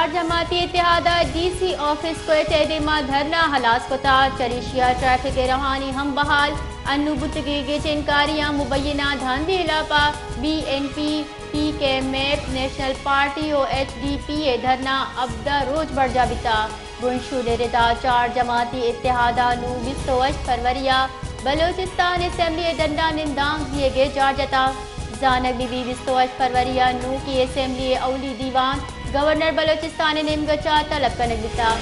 چار جماعتی اتحاد ءَ ڈی سی آفس کوئٹہ ءِ دیما دھرنا ہلاس کتا، چریشی ءَ ٹریفک ءِ راہانی ہم بحال، انو بوتگیں گچین کاریاں مبینہ دھاندلی ءِ ہلاپ ءَ بی این پی، پی کے، میپ، نیشنل پارٹی و ایچ ڈی پی ءِ دھرنا ہبدہ روچ برجا بیتا۔ بنشون ءِ ردا چار جماعتی اتحاد ءَ نوں بیست و ہشت فروری ءَ بلوچستان اسمبلی ءِ ڈنڈا نندانک دیگ ءِ جار جتا۔ زانگ بہ بی بیست و ہشت فروری ءَ نوکیں اسمبلی ءِ اولی دیوان گورنر بلوچستان ءِ نیمگا چہ طلب کنگ بیتا۔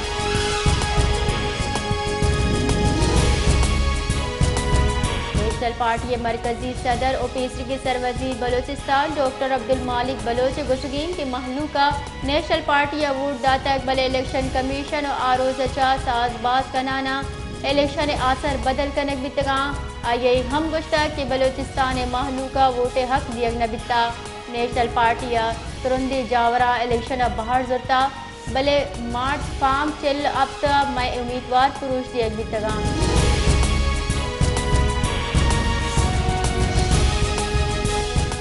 نیشنل پارٹی ءِ مرکزی صدر و پیسریگیں سروزیر بلوچستان ڈاکٹر عبدالمالک بلوچ ءِ گوشگ انت کہ مہلوک ءَ نیشنل پارٹی ءَ ووٹ داتگ، بلے الیکشن کمیشن و آ روز ءَ چہ ساز باز کنان ءَ الیکشن ءِ آسر بدل کنگ بیتگاں۔ آئی ءَ اے ہم گوشتگ کہ بلوچستان ءِ مہلوک ءَ ووٹ ءِ حق دیگ نہ بیتگ۔ نیشنل پارٹی ءَ ترندیں جاوراں الیکشن ءَ بہر زرتگ، بلے مارچ فارم چل ہپت ءَ مئے امیتوار پروش دیگ بیتگاں۔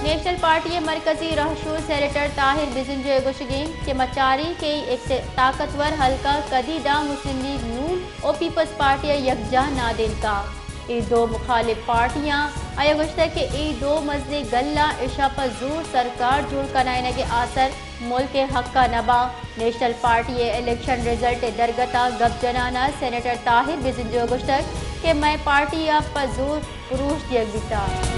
نیشنل پارٹی ءِ مرکزی رہشون سینیٹر طاہر بزنجو ءِ گوشگ انت کہ ما چاریں کہ اے طاقتور حلقہ کدی داں مسلم لیگ نون و پیپلز پارٹی ءَ یکجاہ نادینت۔ اے دو مخالف پارٹیاں آئی ءَ گوشتگ کہ اے دو مزنیں گلاں، اشاں پہ زور سرکار جوڑ کنائینگ ءِ آسر ملک ءِ حق ءَ نہ باں۔ نیشنل پارٹی ءِ الیکشن رزلٹ ءِ درگت ءَ گپ جنان ءَ سینیٹر طاہر بزنجو ءَ گوشتگ کہ مئے پارٹی ءَ پہ زور پروش دیگ بیتگ۔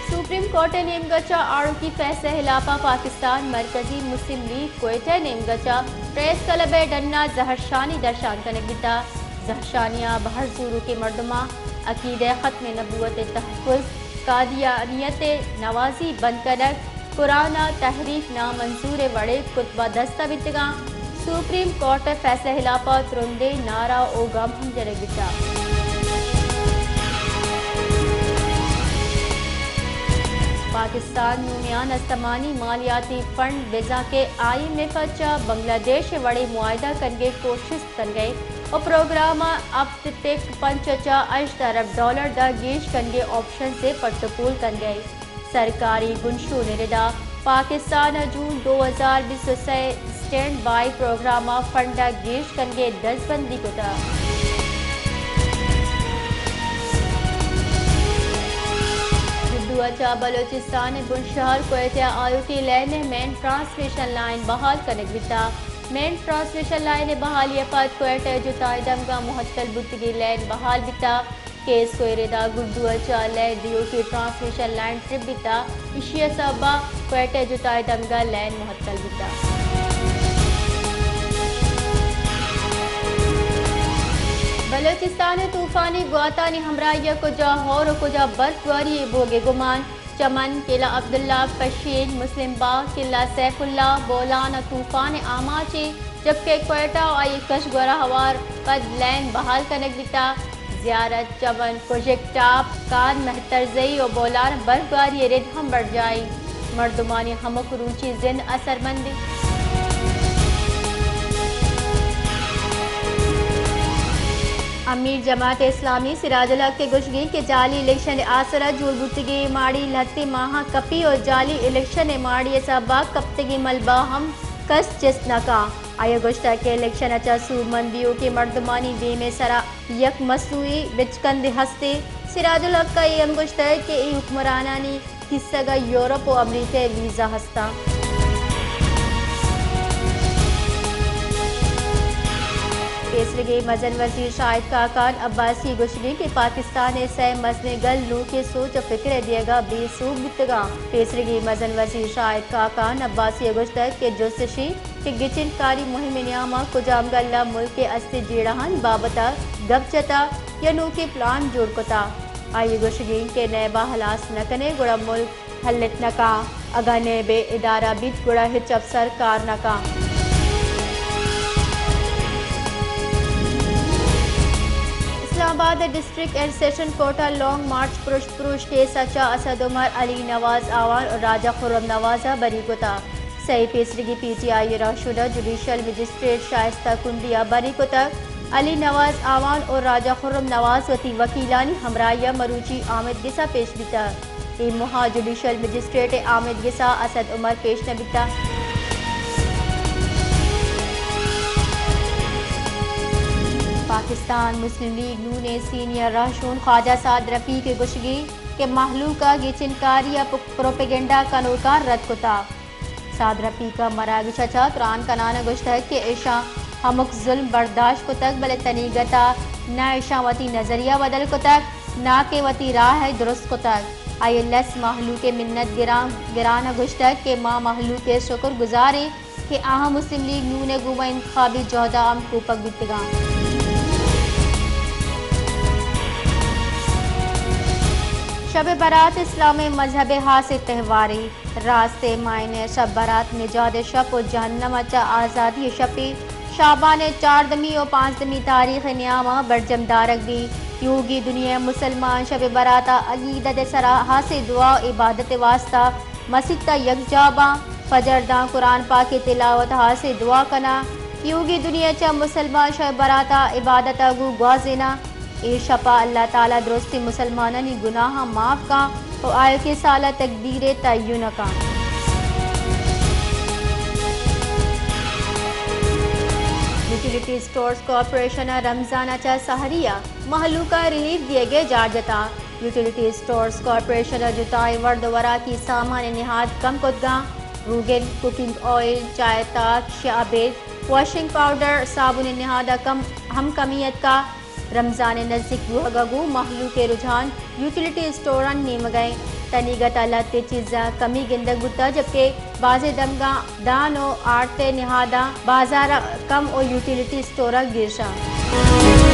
سپریم کورٹ ءِ نیمگا چہ آڑوکی فیصلہ ءِ ہلاپ ءَ پاکستان مرکزی مسلم لیگ کوئٹہ ءِ نیمگا چہ پریس کلب ءِ ڈن ءَ زہرشانی درشان کنگ بیتگ۔ زہرشانی ءَ بہر زوروکیں مردماں عقیدہ ختم نبوت ءِ تحفظ، قادیانیت ءِ نوازی بند کنگ، قرآن ءِ تحریف نامنظور ءِ وڑیں کتبہ دست ءَ بیتگاں۔ سپریم کورٹ ءِ فیصلہ ءِ ہلاپ ءَ ترندیں نعرہ و گم ہم جنگ بیتگ۔ پاکستان نوں میان استمانی مالیاتی فنڈ، بزاں کہ آئی ایم ایف ءَ چہ بنگلہ دیش ءِ وڑیں معاہدہ کنگ ءِ کوشست کنگ ءَ و پروگرام ءَ ہپت پک پنچ ءَ چہ ہشت ارب ڈالر داں گیش کنگ ءِ آپشنز ءِ پٹ و پول کنگ ءَ۔ سرکاری بنشون ءِ ردا پاکستان ءَ جون دو ہزار بیست و سئے ءِ اسٹینڈ بائی پروگرام ءَ فنڈ ءِ گیش کنگ ءِ دزبندی کتگ۔ گڈو ءَ چہ بلوچستان ءِ بنشہر کوئٹہ ءَ آیوکیں لین ءِ مین ٹرانسمیشن لائن بحال کنگ بیتگ۔ مین ٹرانسمیشن لائن ءِ بحالی ءَ پد کوئٹہ ءِ جتائیں دمگاں مہتل بوتگیں لین بحال بیتگ۔ کیس کوئرے دا گڈو ءَ چہ لین دیوکی ٹرانسمیشن لائن ٹرپ بیتا، ایشی ءِ سبب ءَ کوئٹہ جتائیں دمگا لین مہتل بیتا۔ بلوچستان ءِ طوفانی گواتانی ہمراہی ءَ کجا ہور و کجا برف گواری بوگ ءِ گمان۔ چمن، قلعہ عبداللہ، پشین، مسلم باغ، قلعہ سیف اللہ، بولان ءَ طوفان ءِ آماچ ایں، جبکہ کوئٹہ ءُ آئی ءِ کش گورا ہوار پد لین بحال کنگ بیتا۔ زیارت، چمن، کژک ٹاپ، کان مہترزئی ءُ بولان ءَ برفگواری ءِ رد ہم برجاہ ایں۔ مردمانی ہمک روچی زند اثرمند ایں۔ امیر جماعت اسلامی سراج الحق ءِ گوشگ ایں کہ جعلی الیکشن ءِ آسرا جوڑ بوتگیں ماڑی لہتیں ماہاں کپی ءُ جعلی الیکشن ءِ ماڑی ءِ سبب ءَ کپتگیں ملبہ ہم کس چست نہ کا۔ آئی ءَ گوشتگ کہ الیکشن ءَ چہ سوبمند بیوکیں مردمانی دیم ءِ سرا یک مصنوعی بچکندے ہست ایں۔ سراج الحق ءَ اے ہم گوشتگ کہ اے حکمرانانی کیسگ ءَ یورپ ءُ امریکہ ءِ ویزا ہستاں۔ پیسریگیں مزن وزیر شاہد خاقان عباسی ءِ گوشگ ایں کہ پاکستان ءِ سئے مزنیں گل نوکیں سوچ ءُ فکر ءِ دیگ ءَ بے سوب بوتگاں۔ پیسریگیں مزن وزیر شاہد خاقان عباسی ءَ گوشتگ کہ جست اش ایں کہ گچین کاری مہم ءِ نیام ءَ کجام گل ءَ ملک ءِ استیں جیڑہانی بابت ءَ گپ جتگ یا نوکیں پلان جوڑ کتگ۔ آئی ءِ گوشگ ایں کہ نیب ءَ ہلاس نہ کنیں گڑا ملک ہلت نہ کاں، اگاں نیب ءِ ادارہ بیت گڑا ہچ افسر کار نہ کاں۔ اسلام آباد ءِ ڈسٹرکٹ اینڈ سیشن کورٹ ءَ لانگ مارچ پروش پروش کیس ءَ چہ اسد عمر، علی نواز اعوان ءُ راجہ خرم نواز ءَ بری کتگ۔ سئے پیسریگیں پی ٹی آئی ءِ رہشون ءَ جوڈیشل مجسٹریٹ شائستہ کنڈی ءَ بری کتگ۔ علی نواز اعوان ءُ راجہ خرم نواز وتی وکیلانی ہمراہی ءَ مروچی آمید گس ءَ پیش بیتگ۔ اے ماہ ءَ جوڈیشل مجسٹریٹ ءِ آمید گس ءَ اسد عمر پیش نہ بیتگ۔ پاکستان مسلم لیگ نون ءِ سینئر رہشون خواجہ سعد رفیق ءِ گوشگ اِنت کہ مہلوک ءَ گیچنکاری ءُ پروپیگنڈا کنوکاں رد کتگ۔ سعد رفیق ءَ مراگش ءَ چہ تران کنان ءَ گوشتگ کہ ایشاں ہمک ظلم برداشت کتگ، بلے تنیگت ءَ نہ ایشاں وتی نظریہ بدل کتگ، نہ کہ وتی راہ ءَ درست کتگ۔ آئی ءَ لس مہلوک ءِ منت گراں، گران ءَ گوشتگ کہ ما مہلوک ءِ شکر گزار ایں کہ آہاں مسلم لیگ نون ءَ گوں ما انتخابی جہد ءَ ہم کوپگ بیتگاں۔ شب برات اسلام ءِ مذہب ءِ ہاسیں تہوارے۔ راست ءُ مائن ءَ شب برات نجات ءِ شپ ءُ جہنم ءَ چہ آزادی ءِ شپے۔ شعبان ءِ چاردمی ءُ پانزدمی تاریخ ءِ نیام ءَ برجم دارگ بیت۔ یوگی دنیا ءِ مسلمان شب برات ءَ عقیدت ءِ سرا ہاسیں دعا ءُ عبادت ءِ واسطہ مسیت ءَ یکجاہ باں، فجر داں، قرآن پاک ءِ تلاوت، ہاسیں دعا کناں۔ یوگی دنیا ءَ چہ مسلمان شب برات ءَ عبادت ءَ گوں گوازیناں۔ اے شپ ءَ اللہ تعالیٰ درستیں مسلمانانی گناہاں معاف کاں ءُ آیوکیں سال ءَ تقدیر ءِ تعین کاں۔ یوٹیلیٹی اسٹورز کارپوریشن ءَ رمضان ءَ چہ سحری ءَ مہلوک ءَ ریلیف دیگ ءِ جار جتگ۔ یوٹیلیٹی اسٹورز کارپوریشن ءَ جتائیں ورد ءُ وراکی سامان ءِ نہاد کم کتگاں۔ روگن، کوکنگ آئل، چائے تاک، شاہ ابید، واشنگ پاؤڈر، صابن ءِ نہاد ءَ کم، ہم کمی اتکگ۔ رمضان ءِ نزیک بوہگ ءَ گوں مہلوک ءِ رجحان یوٹیلیٹی اسٹوراں نیمگ ءَ اِنت۔ تنیگت ءَ لہتیں چیزاں کمی گندگ بوتگ، جبکہ بازیں دمگاں دان ءُ آرت ءِ نہاداں بازار ءَ کم ءُ یوٹیلیٹی اسٹور ءَ گیش اَنت۔